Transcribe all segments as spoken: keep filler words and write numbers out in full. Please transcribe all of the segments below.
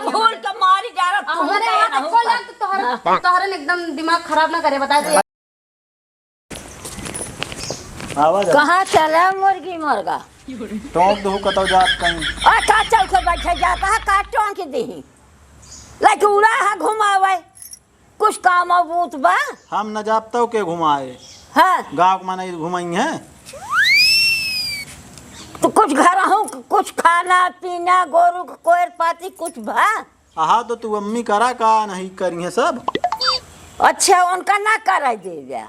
घोल के मारी जा रहा, तू हमरे कहे यहाँ ना तक हो को का? लग, तोहरे, हाँ। तोहरे ने एकदम दिमाग खराब ना करे, बताए तो। आवाज आ- कहाँ चला मुर्गी मुर्गा? टोंक दहू कतौ जात कहीं। आ, का चौक पे बैठे जाता है, का टोंक दही? लाइक उड़ा है घुमावे। कुछ काम और बूत बा? हम न जाब तौ के घुमाए? हाँ। गाँव के मनई घुमाई हैं। तो कुछ घर हूँ, कुछ खाना पीना, गोरू के कोयर पाती कुछ बा? आहा, तो तू अम्मी करा का नहीं करी है सब? अच्छा, उनका ना कराई देवे।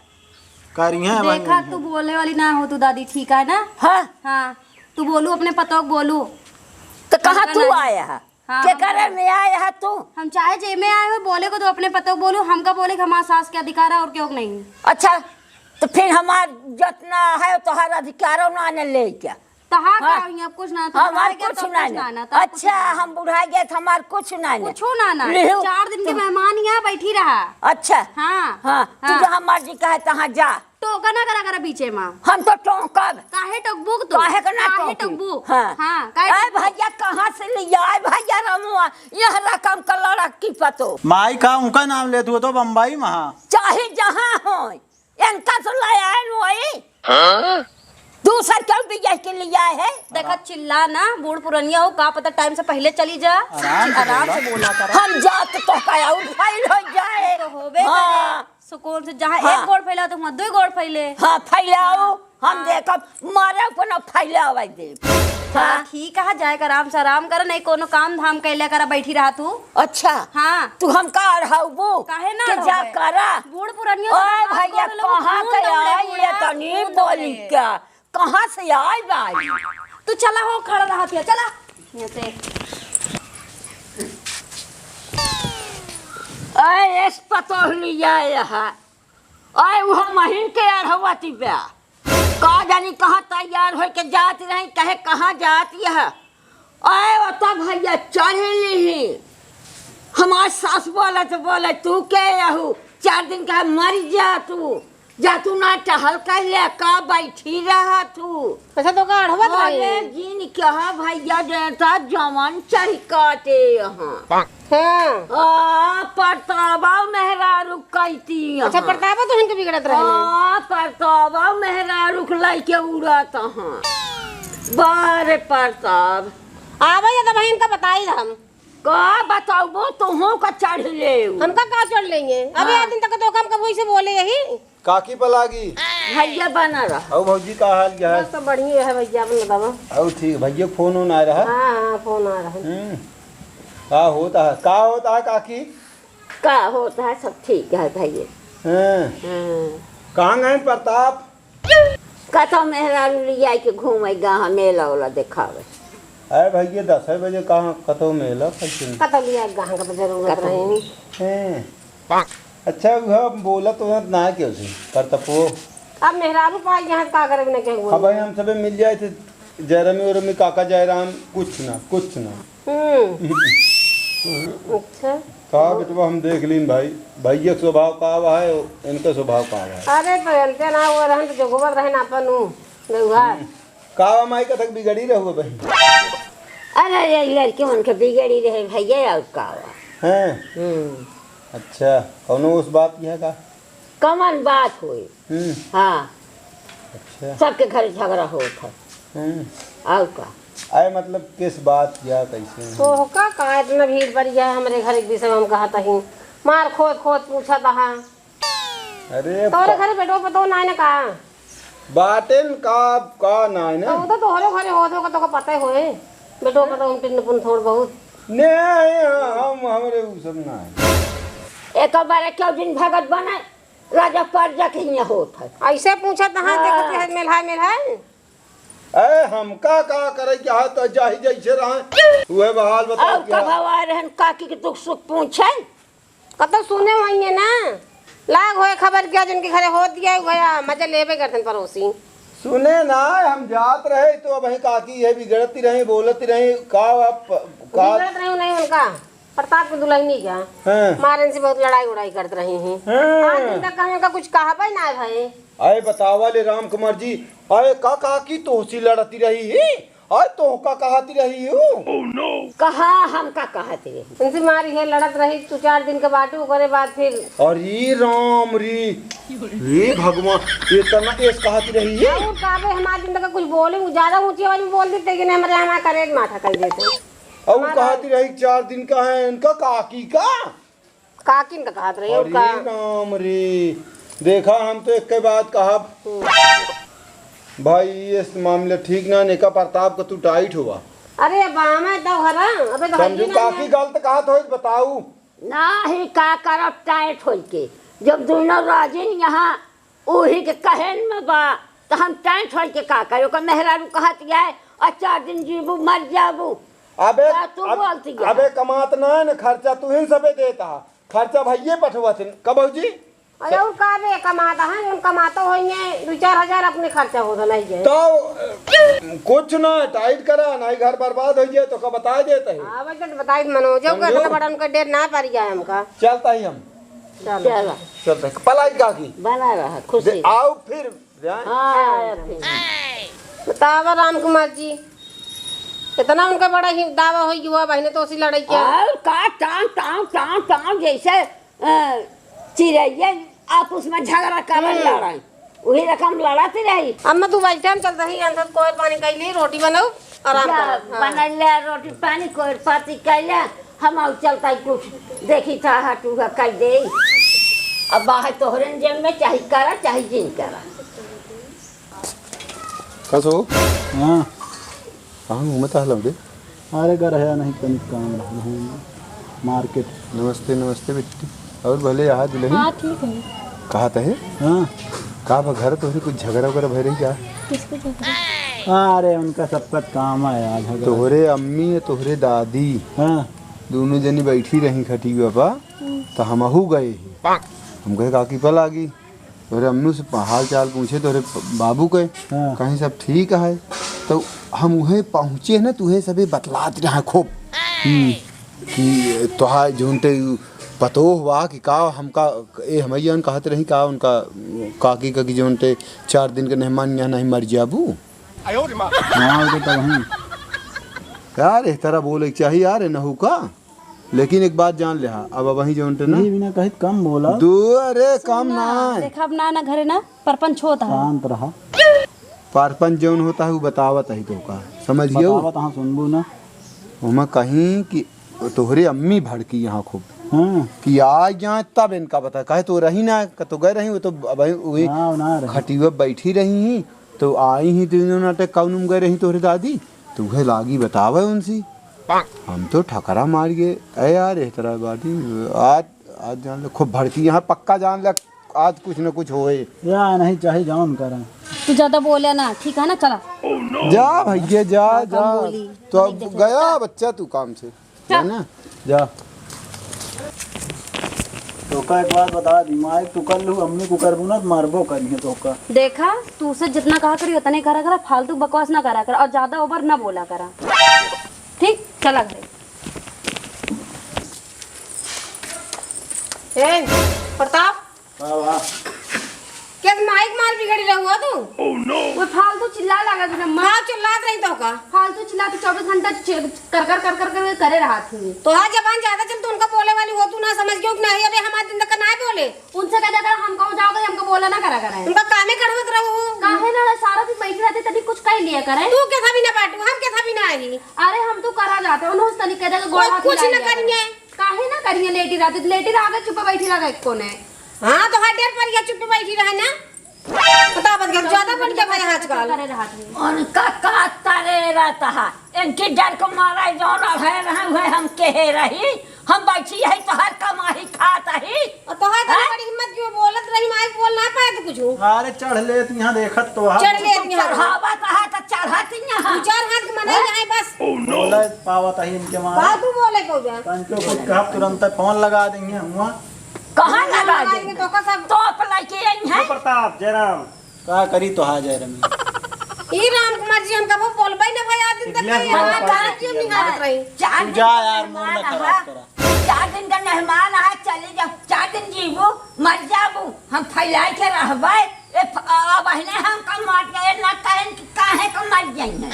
करी है भाई। देखा, तू बोले वाली ना हो तू दादी, ठीक है ना? हाँ। हाँ, तू बोलू अपने पतोह को बोलू। तो कहाँ हमका तू नहीं। आया है? हाँ, के हम करे में आया है तू? हम चाहे जे में आए हो, बोले को तो अपने पतोह को बोलू, हमका बोले कि हमारे सास के अधिकार है और क्यों नहीं। अच्छा, तो फिर हमार जितना है तोहर अधिकार ना ने ले क्या? तहार हाँ। का हुई, अब कुछ ना, तू हमार बुढ़ा गया कुछ तो ना कुछ ना। ना, ना, तहार कुछ अच्छा, ना ना। हम बुढ़ा गए तो हमार कुछ ना ना। कुछो ना ना। लिहू। चार दिन के तू मेहमान यहाँ बैठी रहा। अच्छा। हाँ। हाँ, तू हाँ। जहाँ मर्जी कहे तहाँ जा। टोका ना करा करा बीचे में। हम तो टोकब। काहे टोकबू तू? काहे के ना काहे टोकी? टोकबू? हाँ। हाँ, काहे ए टोकबू? भैया, कहाँ से लिया? ए भैया रमुआ, यह रकम का लड़की पतो। माई का उनका नाम लेत हुआ तो बम्बई में, हाँ। चाहे जहाँ होय। इनका से ले आए वही। हाँ? दूसर क्यों बियाह के लिए आए है? देखा, चिल्ला ना, बूढ़ पुरनिया हो, का पता टाइम से पहले चली जा। आराम से आराम बोला। से बोला कर। हम जात तो का और फैल हो जाए। तो होबे हाँ। करे। सुकून से जहाँ हाँ। एक गोड़ फैला तो वहाँ दो गोड़ फैले। हाँ, फैलाओ। हम हाँ। देखब, मारे ऊपर ना फैलावे देब। हाँ, हाँ। ठीक है, जाए कर आराम से आराम कर, नहीं कोनो काम धाम कैले कर बैठी रहा तू। अच्छा। हाँ। तू हमका अढ़ाउबू? काहे ना कि जा अढ़ाउबे? करा। बूढ़ पुरनिया तो ओए भगवान भैया, को लोग कहाँ खून के दौड़े आई बूढ़ा, ये तनी खून बोली दौड़े। क्या? कहाँ से आई बाई? तू चला हो, खड़ा रहा थिया, चला। यहाँ से। ओए, एस पतोह लिया यहाँ। ओए, उहो महीन के अढ़वा तिब्या। का जानी कहाँ तैयार होके जात रही, कहे कहाँ जात यह। आए ओता भैया चढ़ लिही। हमार सास बोलत बोले, "तू के यहू? चार दिन का मर जा तू। जा तू ना टहल कर ले, का बैठी रहा तू?" अच्छा, तो का अढ़वत अरे रही? जिन कहा भैया देता जवान चढ़ काटे यहाँ। हाँ। आ, परतावा मेहरारू कैती अच्छा, यहाँ। परतावा तो इनके बिगड़त रहे। आ, परतावा मेहरारू के लइके उड़त हाँ। बारे परताप। आवे या तब इनका बताई हम। का बताउबो, तुहूँ का चढ़ ले। हमका का चढ़ लेंगे? अभी हाँ। आज दिन तक तो हम कबू इसे बोले यही। काकी पलागी। भैया बना रहा। अउ भौजी का हाल क्या है? बस तो बढ़िया है भैया, अपन बतावा। अउ ठीक, भैया फोन उन आ रहा? हाँ, हाँ, फोन आ रहा है। हम्म। का होता है, का होता है काकी? का होता है, सब ठीक है भैया। हाँ। हाँ। कहाँ गए प्रताप? कतौ मेहरारू लिया के घूमे गाँव मेला ओला देखावे। अरे भैया, दस बजे कहाँ कतौ मेला कैसे? कतौ लिया गाँव का जरूरत कतौ। रहे। हैं। अच्छा, वह बोलत तो ना क्यों से? करतपो। अब मेहरारू पाई यहाँ का करे बिना केहू। हाँ भाई, हम सबे मिल जाए थे। जयरामी उरमी काका जयराम, कुछ ना, कुछ ना। हम्म। अच्छा। का बेटवा हम देख लीन भाई, भैया के स्वभाव का बा है, इनका स्वभाव का बा है। अरे तो इनके ना वो रहन तो जोगवर रहन अपन उ, गौहा। हम्म। का बा माई, कथक बिगड़ी रहुआ बहिन? अरे ये लड़के उनके बिगड़ी रहे भैया, और का बा? हैं? हम्म। अच्छा, कौनो उस बात की है का? कमन बात होई? हम्म। हाँ। अच्छा। सबके घर झगड़ा होत है। हम्म। और का? आए मतलब किस बात या कैसे? तोहका का इतना भीड़ बढ़ गया है हमरे घर के विषय में, हम कहत ही। मार खोद खोद पूछत हा। अरे तोरे बा- घरे बेटो पतो नाय न का? बाटेन का, का नाय न? तो, तो तोहरे घरे होत होगा, तोका पता ही होए। बेटो पतो हम टिन्न पुन थोड़ बहुत। नहीं, हम, हमरे उ सब ना है। एक बार क्यों दिन भगत बने, राजा परजा के हियाँ होत है। ऐसे पूछत हा, हाँ। देखत है मेलहाय, मेलहाय। अरे हमका का करे, क्या है तो जाही जैसे रहे, उहे बहाल बताओ और क्या? कब आवा रहन काकी के दुख सुख पूछे? कतौ सुने होइए ना, लाग होए खबर क्या जिनके घरे होत गया, उहे मजा लेबे करतन पड़ोसी। सुने ना, हम जात रहे तो अब काकी ये बिगड़ती रही, बोलती रही, का आप, का बिगड़त रही नहीं उनका, प्रताप की दुल्हनी क्या? हाँ। मारन से बहुत लड़ाई उड़ाई करत रही हैं। हाँ। आज दिन तक कहीं का कुछ कहा पाई ना है भाई। अरे बतावा ले राम कुमार जी, अरे का काकी तोहसी लड़ती रही ही? आय, तोहका कहत रही हूँ। कहा हमका कहत रही? उनसे मारी है, लड़त रही, तू चार दिन के बाटू, ओकरे बाद फिर। अरे राम रे, हे भगवान, इतना तेज कहत रही है। और का बे, हमारे दिन तक कुछ बोले, वो ज्यादा ऊंची आवाज में बोल देते कि नहीं, हमारे, हमारा करेज माथा कर देते। और हमारा कहत रही, चार दिन का है इनका काकी का। काकिन का कहत रहे, और अरे का? राम रे, देखा, हम तो एक के बात कहब। हम्म। भाई, ये मामला ठीक ना, नेका प्रताप का तू टाइट हुआ। अरे, बामे तो हरा, अबे तो समझू, हइये ना काकी है। गलत कहत होई, बताऊ। नाही, का करब टाइट होई के? जब दोनों राजिन यहाँ उही के कहन में बा, त हम टाइट होई के का करी? ओकर मेहरारू कहत है, "आ चार दिन जीबू, मर जाबू।" अबे, का तू अब, बोलती है? अबे कमात ना है न, खर्चा तू ही सबे देता। खर्चा भइये पठवत हैं। का भौजी? अरे, और का बे, कमाता है, उन कमाता होइए, दो चार हजार अपने खर्चा होता नहीं है। तो, अ, कुछ ना, टाइट करा, नहीं घर बर्बाद हो जाए, तो का बताए देता है। हाँ, वैसे तो बताई मनो, जो समझो? कहता बड़ा उनका डेढ़ ना पारी जाए हमका। चलता ही हम। चलो। चला। चलता है। पलाई काकी। बना रहा, खुशी दे, रहा। आओ फिर। हाँ, फिर। बतावा राम कुमार जी, इतना उनका बड़ा ही दावा हो युवा बहने तो उसी लड़ाई किया। और का टांग, टांग, टांग, टांग, जैसे, अ, चिड़ैया आपस में झगड़ा करन हम्म। लड़ाई, वही रकम लड़त रही। अम्मा, तू बैठे, हम चलता ही, अंदर कोयर पानी कैली, रोटी बनाऊ, आराम जा, करो। हाँ। बनैले रोटी पानी, कोयर पाती कैले, हम आउ चलता ही कुछ देखी था, हटू है, कह दे। अब बाहर तोहरे जेब में चाहे करा, चाहे जिन करा। का सो? हाँ। कहाँ घूमत हलम रे? अरे, घर है नहीं, तनिक काम रहा, मार्केट। नमस्ते, नमस्ते बिट्टी। और भले यहाँ दुल्हन? हाँ, ठीक है। कहा तहे? हाँ। का बा घर तोहरे कुछ झगड़ा वगैरह भय रही क्या? किसको झगड़ा? अरे, उनका सबका काम है यार, झगड़ा। तोहरे अम्मी और तोहरे दादी हाँ। दोनों जनी बैठी रही खटिया पा, हम्म। तो हमहू गए ही। हम कहे, "काकी पलागी।" तोहरे अम्मी से हाल चाल पूछे, तोहरे बाबू के, हाँ। कहीं सब ठीक है। तो हम उहे पहुँचे न, तुहे सभी बतलात रहा खूब हम्म। कि तोहार जौन ते पतोह हुआ कि का हमका, ए हमैया कहत रही का उनका काकी का कि जौन ते चार दिन के मेहमान यहाँ नहीं मर जाबू। हाँ, वो तो तब हम। यार, इस तरह बोले के चाहिए यार, नहू का। लेकिन एक बात जान ले, हाँ, अब वहीं जौन ते ना। ये बिना कहित कम बोला। दू, अरे, कम ना। देखा, अब ना, ना घरे ना, परपंच होता है। शांत रहा। परपंच जौन होता है, वो बतावत है तो का, समझियो? बतावत, हाँ, सुनबू ना। ओमा कहीं कि तोहरे अम्मी भड़की यहाँ खूब। हाँ। कि आ जाए तब इनका बता, कहे तो रही ना, क-, तो गए रही, वो तो अब वही हाँ, ना रही। खटिया बैठी रही ही, तो आई ही तीनों नाटक, कौन में गए रही तोहरे दादी, तो उहे लागी बतावे उनसे। हम तो ठकरा मार गए। ए यार, इस तरह बाटी, आज, आज जान ले, खूब भड़की यहाँ, पक्का जान ले, आज कुछ न कुछ होए। या नहीं चाहे जौन करा। तू ज्यादा बोले ना, ठीक है ना, चला। जा भैया, जा, का जा। बोली? तो अब नहीं देखे। गया बच्चा तू काम से, चल। है ना? जा। तोका एक बात बता दी, माई तू कर लू, अम्मी को करबू ना, तो मारबो करिए तोका। देखा, तू से जितना कहा करी उतने करा करा, फालतू बकवास ना करा कर और ज्यादा ओवर ना बोला करा। ठीक, चला घरे। ए, प्रताप। हाँ, हाँ। क्या माइक मार बिगड़ी रहुआ तू? वो फालतू चिल्ला लगा तूने, माँ। हाँ, चिल्लात रही तो का? फालतू चिल्ला तो चौबीस घंटा चे-, कर, कर, कर, कर, कर करे रहा थी। तो हाँ, जबान ज्यादा चल, तू उनका बोले वाली हो, तू ना समझ गयो कि नहीं, अबे हमारे दिन तक ना बोले। उनसे कह दिया करा, हमको जाओ, तो हमको बोला ना करा करे। उनका कामे करवत रहो। काहे ना, सारा दिन बैठी रहती, तभी कुछ कह लिया करे। तू कैसा भी ना बाटू, हम कैसा भी ना आई। अरे, हम तो करा जाते, उन्होंने तनिक कह दिया कि गोड़ हाथ कुछ हिला ना लिया करे। करिए। काहे ना करिए, लेटी रहती, लेटी रह गए, चुप बैठी रह गए, कोने। हाँ, तो हर डेर पर ये चुप बैठी रहे ना। पता बन गया, ज्यादा बन गया भाई आजकल। करे रहत है। उनका का करे रहता है? इनकी डर को मारा, जौन अढ़े रहे हुए हम कहे रही, हम बैठी है, तोहर कमाही खात ही। और तोहर तो हैं? बड़ी हिम्मत क्यों बोलत रही, माई बोल ना पाए तो कुछ। अरे चढ़ लेत यहाँ देखत तो है। चढ़ लेत यहाँ। चढ़ावत है तो चढ़त यहाँ। दो चार हाथ के मनाई है बस। बोले पावत है इनके मारे। का तू बोले को जा? तनिको कुछ कहब तुरंत फोन लगा देंगे हुआ। कहाँ लगा लगा देंगे? देंगे तो का सब। तोप लेके आई हैं। प्रताप, जयराम। का करी तो हा जाए रमी। ई राम कुमार जी, हम कबो बोलबे ना भाई, आज दिन तक इतने नहीं हमारा हमारा काम काम किया निकालत ना। रही। चार तू दिन जा का यार, मूड मेहमान ना खराब रहा। करा। चार दिन का मेहमान आ, चले जाओ। चार दिन जीबू, मर जाबू। हम फैलाए के रहबे। ए, फ-, आ, बहिने हम कम मार गए, ना कहें कि काहे तो मर जाई है।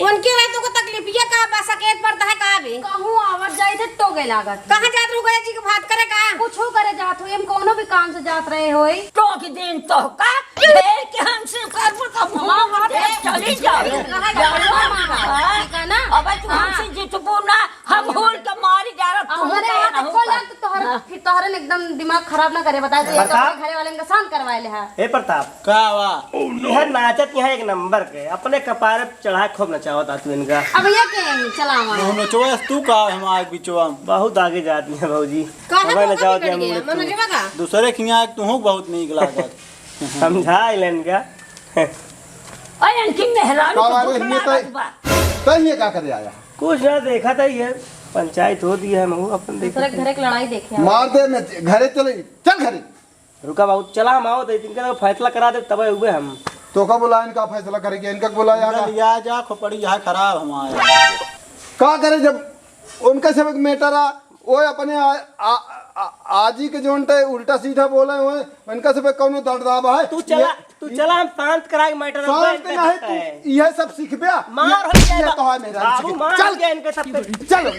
उनके रहे तो को तकलीफिया का बा, सकेत पड़ता है का बे? कहूँ आवत जाई थे टोगे लागत। कहाँ जात रहू गया जी के बात करे का? कुछो करे जात हो, हम कोनो भी काम से जात रहे होई। टोक दिन तो का ढेर के हमसे करबो तो मुँह हमार देख चली जाओ। कहाँ जात हो? हाँ। ठीक है ना? अब तू हाँ। हमसे जितबो ना, हम हाँ। बोल के मारी जा रहा, तू हमरे कहाँ यहाँ रहू को का? लग तोहर, हाँ। फिर तोहरे ने एकदम दिमाग खराब ना करे, बताए तो ये तो प्रताप? अपने घरे वाले का शांत करवाए ले है। ए प्रताप, का बा? यह नाचत यहाँ एक नंबर के, अपने कपारे पे चढ़ा खूब नचावत आ तू इनका। अब ये के चलावा? मोहन नचवा, तू का हम आग बिचवा? बहुत आगे जाती है भौजी। काहे हमें तो नचावत कभी है कट गया? मुँह मन पे। जमा का? दूसरे खिया एक तू बहुत नीक लागत। समझा इलन का। ओए, इनकी मेहरारू का को बारे दुख में लागत तय, बा। तय ये का करे आया? कुछ ना, देखा था ये पंचायत होती है, हम अपन देखा दूसरे था। घरे की लड़ाई देखे। मार दे, मैं घरे चले, चल घरे। रुका बाबू, चला हम आओ तो इनका तो फैसला करा दे, तब उबे हम। तो का बोला इनका फैसला करेगी, इनका बोला यहाँ इनका का? लिया जा, खोपड़ी यहाँ खराब हमारे। का करे जब उनका सब एक मैटर आ, वो अपने आ, आ, आ, आजी के जोन ते उल्टा सीधा बोले हुए, इनका सब एक कौनो दर्द आवा है? तू चला, ये तू चला, हम शांत कराए मैटर, शांत इनका नहीं, तू है। यह सब सीखबे। मार ये, हो जाए ये बा-, तो है मेरा बाबू, सीख। मार चल, हो जाए इनका सब पे। चल,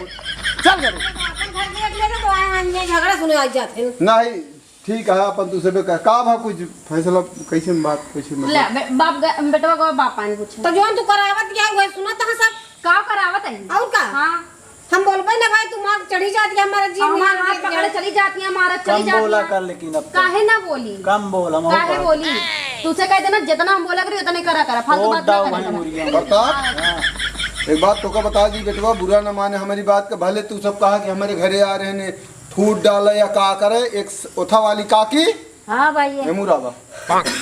चल घर। अपन घर देख ले तो आए हैं, ये झगड़ा सुने आ जाते हैं। नहीं, ठीक है, अपन दूसरे पे का, का भा कुछ फैसला कैसे में बात कैसे में ले, बात? बे-, बाप ग-, बेटवा को बाप पानी पूछे। तो जौन तू करावत गया हुआ है, सुनत है सब। का करावत है? और का? हाँ। हम बोलबे ना भाई, तू मार चढ़ी जाती है हमारा जी, हमारा हमारा हाथ पकड़े चली जाती है, हमारा चली कम जाती बोला है। कर, लेकिन अब तो काहे ना बोली? कम बोल, हम काहे बोली? तू से कह देना, जितना हम बोला करी, उतने करा करा, फालतू बात ना करे। मुर्गिया। बता। हाँ। एक बात तोका बता दी बेटवा, बुरा ना माने हमारी बात का, भले तू सब कहा कि हमारे घरे आ रहे ने, फूट डाले या का करे, एक स-, ओथा वाली काकी। हाँ भाई, ये। मेमू रावा।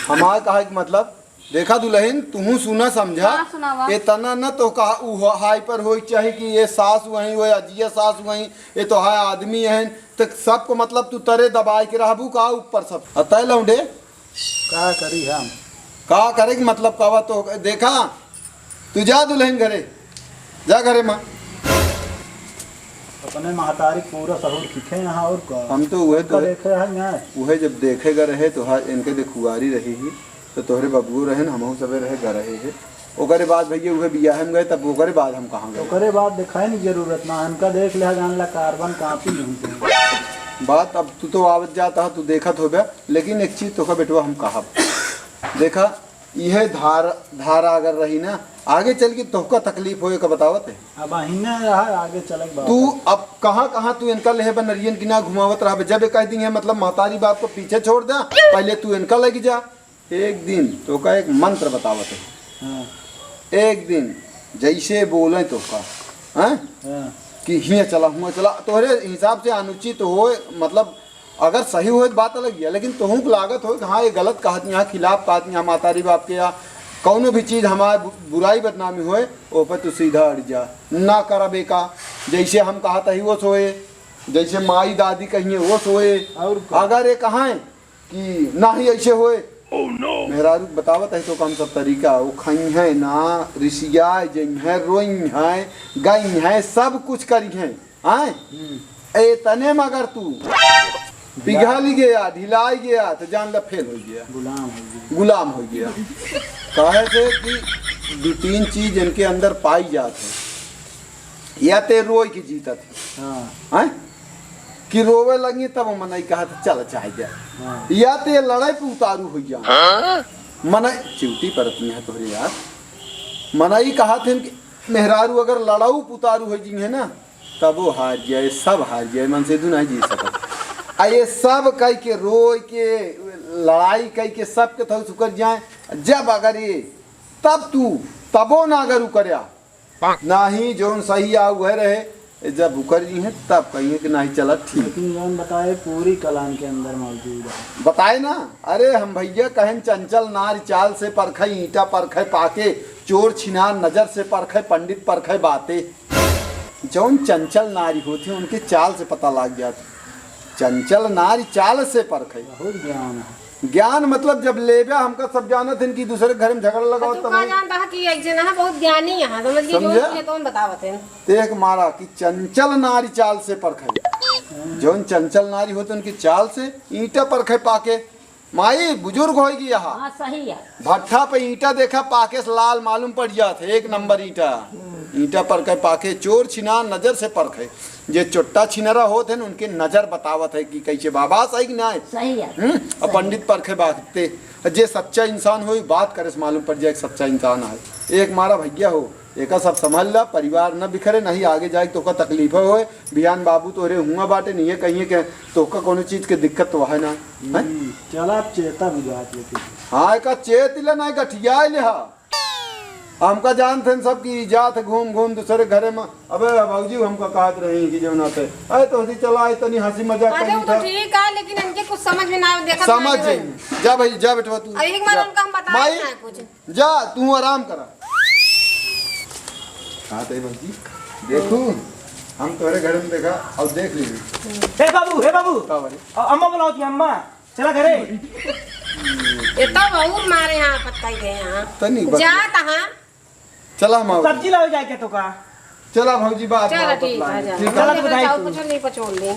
हमार कहा कि मतलब, देखा दुलहिन, तुहू सुना समझा। हाँ, सुनावा। इतना न तो कहा उ हो-, हाइपर होई चाही कि ये सास वहीं, वो अजिया सास वहीं, ये तो है आदमी हैं, तो सबको मतलब तू तरे दबाए के रहबू का ऊपर सब। अतः लौंडे, का करी हम? का करे के मतलब का बा तो देखा, तू जा दुलहिन घरे, जा घरे माँ। अपने महतारी पूरा सहूर सीखे यहाँ और का? हम तो उहे तो उनका देखे है यहाँ। उहे जब देखे गा रहे तो हा-, इनके देखुआरी रही ही, तो तोहरे बबुओ रहे न, हमहू सबे रहे गा रहे है। ओकरे बाद भैया उहे बियाह में गए, तब ओकरे बाद हम कहाँ गए? ओकरे बाद देखाए नहीं जरूरत ना, इनका देख ले जान ला कार्बन कॉपी नहीं थे। बात अब तू तो आवत जात हा, तू देखत होबे, लेकिन एक चीज तोका बेटवा हम कहब। देखा, इहे धार-, धारा अगर रही ना, आगे चल के तोहका तकलीफ होए का बतावत है। अब अहिने रहा, आगे चलक बात तू है। अब कहाँ, कहाँ तू इनका लेहे बा नरियन की ना घुमावत रहबे, जब ये कह दी है, मतलब, महतारी बाप को पीछे छोड़ दे, पहले तू इनका लग जा। एक दिन तोका एक मंत्र बतावत है। हाँ। एक दिन जैसे बोले तोका, हाँ? हाँ। कि हियाँ चला, हुआँ चला, तोहरे हिसाब से अनुचित होए, मतलब, अगर सही होए तो बात अलग है, लेकिन तोहूँ के लागत होए कि हाँ, ये गलत कहत, यहाँ खिलाफ कहत, यहाँ मातारी बाप के या कौनो भी चीज हमार बु-, बुराई बदनामी होए, ओ पर तू सीधा अड़ जा, ना करबे का, जैसे हम कहत ही वो सोए, जैसे माई दादी कहिए वो सोए। और का? अगर ये कहें कि नाही ऐसे होए, मेहरारू बतावत है तो कम सब तरीका, वो खइहें ना, रिसियाए जइहें, रोइहें, गइहें, सब कुछ करिहें। आए? हम्म। एतने मगर तू पिघल गया, ढिलाई गया, तो जान ला फेल हो गया। गुलाम हो गया। गुलाम हो गया। काहे से कि दो तीन चीज इनके अंदर पाई जात है। या ते रोई के जीतत है। हाँ। हैं? कि रोवे लगी तब मनई कहत चल चाहे जा। हाँ। या ते लड़ाई पे उतारू हो जा। हाँ? मनई चिउटी परत नहीं है तोहरे यार। मनई कहत है कि मेहरारू अगर लड़ाऊ पुतारू हो जी है ना, तब वो हार जाए, सब हार जाए, मन से दुना जी सकत। आ ये सब कह के रोए के, लड़ाई कह के सब के थोड़ा सुकर जाए। जब अगर ये, तब तू, तबो ना अगर उकरया, नाही जौन सही आ उहे रहे, जब उकर जी हैं तब कहिए कि नाही चलत ठीक। लेकिन जौन बताए पूरी कलान के अंदर मौजूद है। बताए ना, अरे हम भैया कहन चंचल नारी चाल से परखै, ईंटा परखै पाके, चोर छिनार नजर से परखै, पंडित परखै बाते। जौन चंचल नारी होती है, उनके चाल से पता लाग जात। चंचल नारी चाल से परखै। बहुत ज्ञान है। ज्ञान मतलब जब लेबे, हमका सब जानत हैं कि दूसरे घर में झगड़ा लगाओ तब तब का हम जानता है कि एक जना है बहुत ज्ञानी यहाँ, समझ गई, जो समझे? इसलिए तो हम बतावत हैं। देख मारा कि चंचल नारी चाल से परखै। जौन चंचल नारी होती उनकी चाल से ईंटा परखै पाके। माई, बुजुर्ग होइगी यहाँ। हाँ, सही है। भट्ठा पे ईंटा देखा, पाके से लाल मालूम पड़ जात है, एक नंबर ईंटा। ईंटा परखे पाके, चोर छिनार नजर से परखे। जे चोट्टा छिनरा होत है न, उनके नजर बतावत है कि कैसे बाबा सही कि नाहीं। सही है। हम्म? अब सही। पंडित परखे बाते, जे सच्चा इंसान होई, बात करे से मालूम पड़ जाए कि सच्चा इंसान है। एक मारा भैया हो, एका सब संभाल ला, परिवार न बिखरे, नहीं आगे जाए तोका तकलीफ होए। बिहान बाबू तोहरे हुआ बाटे, नहीं कहिए के तोका कोनो चीज के दिक्कत तो है ना, हैं? हम्म, चला चेता बुझात लेकिन। हाँ, एका चेत ले ना, गठिया ले हा। हमका जानत हैं सब कि जात है घूम घूम दूसरे घरे में। अबे भौजी हमका कहत रही कि जौन आते, अरे तोहरी चला, आई तनी हंसी मजाक अरे करी वो तो था। ठीक है, लेकिन इनके कुछ समझ में ना आवे, देखत समझ ना आवे। जाई। जा भाई, जा बेटवा तू। अरे एक बार जा। उनका हम बताए माई, ना कुछ। जा, तू आराम करा। का तई भौजी? देखू, हम तोहरे घर में देखा, अब देख ली। हे बाबू, हे बाबू। का बारे? अ-, अम्मा बुलावत ही, अम्मा। चला घरे। ये तो बहुत मारे यहाँ पटकाई गए यहाँ। तनी बस। जा तहाँ। चला हम आओ। सब्जी लावे जाए के तोका। चला भौजी, बात चला, बात ठीक बतला है, ले। जा। ठीक है। चला तू बताई चाउर तू। कुछ नहीं पचोल ले।